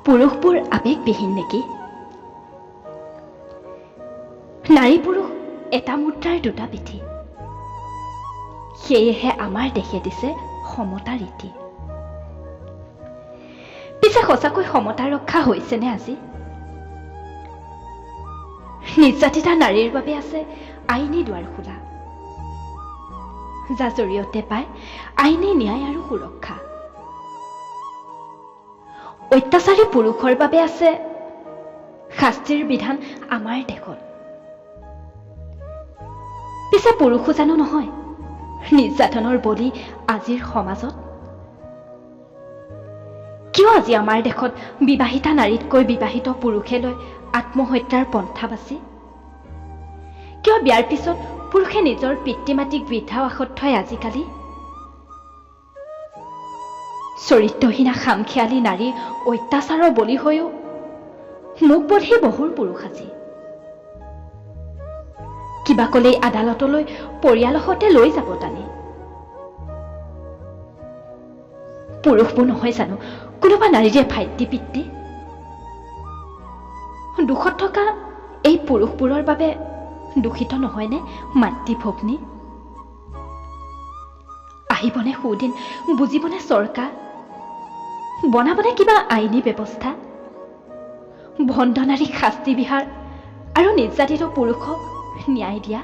পুৰুষবোৰ আৱেগবিহীন নেকি? নাৰী পুৰুষ এটা মুদ্ৰাৰ দুটা পিঠি, সেয়েহে আমাৰ দেশে দিছে সমতা ৰীতি। পিছে সঁচাকৈ সমতা ৰক্ষা হৈছেনে আজি? নিৰ্যাতিতা নাৰীৰ বাবে আছে আইনী দুৱাৰ খোলা, যাৰ জৰিয়তে পায় আইনী ন্যায় আৰু সুৰক্ষা। অত্যাচাৰী পুৰুষৰ বাবে আছে শাস্তিৰ বিধান আমাৰ দেশত। পিছে পুৰুষো জানো নহয় নিৰ্যাতনৰ বলি আজিৰ সমাজত? কিয় আজি আমাৰ দেশত বিবাহিতা নাৰীতকৈ বিবাহিত পুৰুষে লয় আত্মহত্যাৰ পন্থা বাছি? কিয় বিয়াৰ পিছত পুৰুষে নিজৰ পিতৃ মাতৃক বৃদ্ধাবাসত থয় আজিকালি? চৰিত্ৰহীনা খামখেয়ালী নাৰী অত্যাচাৰৰ বলি হৈও মুখবধী বহুৰ পুৰুষ আজি। কিবা কলেই আদালতলৈ পৰিয়ালৰ সৈতে লৈ যাব টানি। পুৰুষবোৰ নহয় জানো কোনোবা নাৰীৰে ভাইটি পিতৃ? দুখত থকা এই পুৰুষবোৰৰ বাবে দূষিত নহয়নে মাতৃ ভগ্নী? আহিবনে সুদিন, বুজিবনে চৰকাৰ, বনাবনে কিবা আইনী ব্যৱস্থা ভণ্ড নাৰীক শাস্তি বিহাৰ আৰু নিৰ্যাতিত পুৰুষক ন্যায় দিয়া?